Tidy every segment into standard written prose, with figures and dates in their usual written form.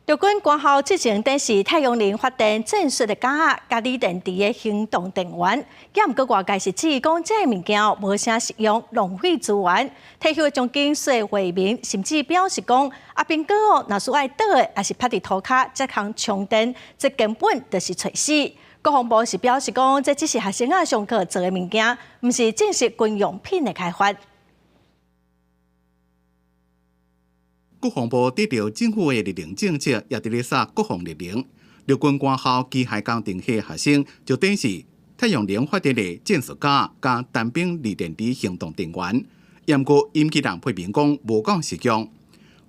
陸軍官校之前展示太陽能發電戰術的架仔，佮鋰電池的行動電源，也毋過外界是質疑講這个物件無啥實用，浪費資源。退休的將軍薛惠民甚至表示講，阿兵哥哦，若是愛倒的，抑是趴佇塗跤才通充電，這根本就是揣死。國防部是表示講，這只是學生仔上課做的物件，毋是正式軍用品的開發。國防部得著政府的綠能政策，也佇咧殺國防綠能。陸軍官校機械工程系學生就展示太陽能發電的戰術架佮單兵鋰電池行動電源，毋過引起人批評講無夠實用。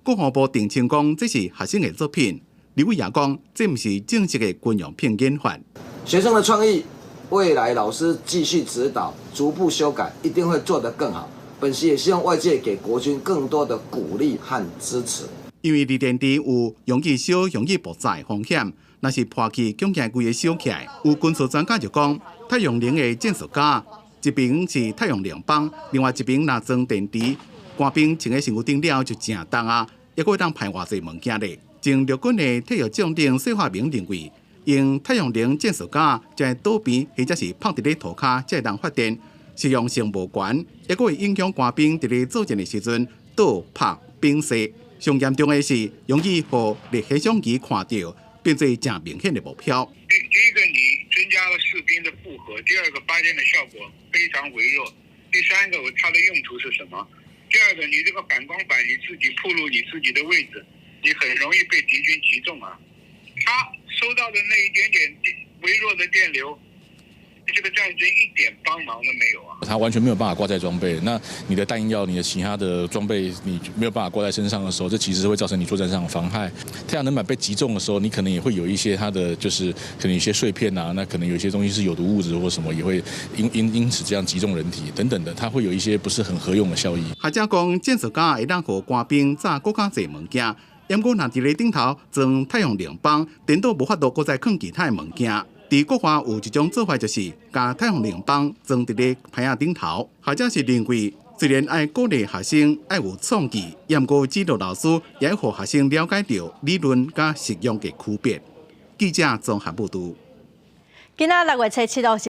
國防部澄清講這是學生的作品，立委也講這毋是正式的軍用品研發。學生的創意，未來老師繼續指導，逐步修改，一定會做得更好。本席也希望外界給國軍更多的鼓勵和支持。因為鋰電池有容易燒、容易爆炸的風險，若是破去，恐驚規个燒起來。有軍事專家就講，太陽能的戰術架，一邊是太陽能板，另外一邊若裝電池，官兵穿佇身軀頂了就誠重啊，抑閣會當排偌濟物件咧。前陸軍的退役將領謝化明認為，用太陽能戰術架在桌邊或者是放佇咧塗跤才會當發電。實用性無懸，抑閣會影響官兵佇咧作戰的時陣倒拍兵勢。上嚴重的是，容易予熱顯像儀看著，變做誠明顯的目標。第一個，你增加了士兵的負荷；第二個，發電的效果非常微弱；第三個，它的用途是什麼？第二個，你這個反光板你自己暴露你自己的位置，你很容易被敵軍擊中啊！他收到的那一點點微弱的電流，這個戰爭一點幫忙都沒有啊！他完全沒有辦法掛載裝備。那你的彈藥、你的其他的裝備，你沒有辦法掛在身上的時候，這其實會造成你作戰上的妨害。太陽能板被擊中的時候，你可能也會有一些它的就是可能有些碎片啊，那可能有一些東西是有毒物質或什麼，也會因此這樣擊中人體等等的，它會有一些不是很合用的效益。學者講，戰術架會當予官兵載閣較濟物件，毋過若佇咧頂頭裝太陽能板，顛倒無法度閣再囥其他的物件。佇國外有一種做法，就是共太陽能板裝佇咧棚仔頂頭。學者是認為，雖然愛鼓勵學生愛有創意，毋過指導老師也愛予學生了解著理論佮實用的區別。記者綜合報導。今仔6月初七號是。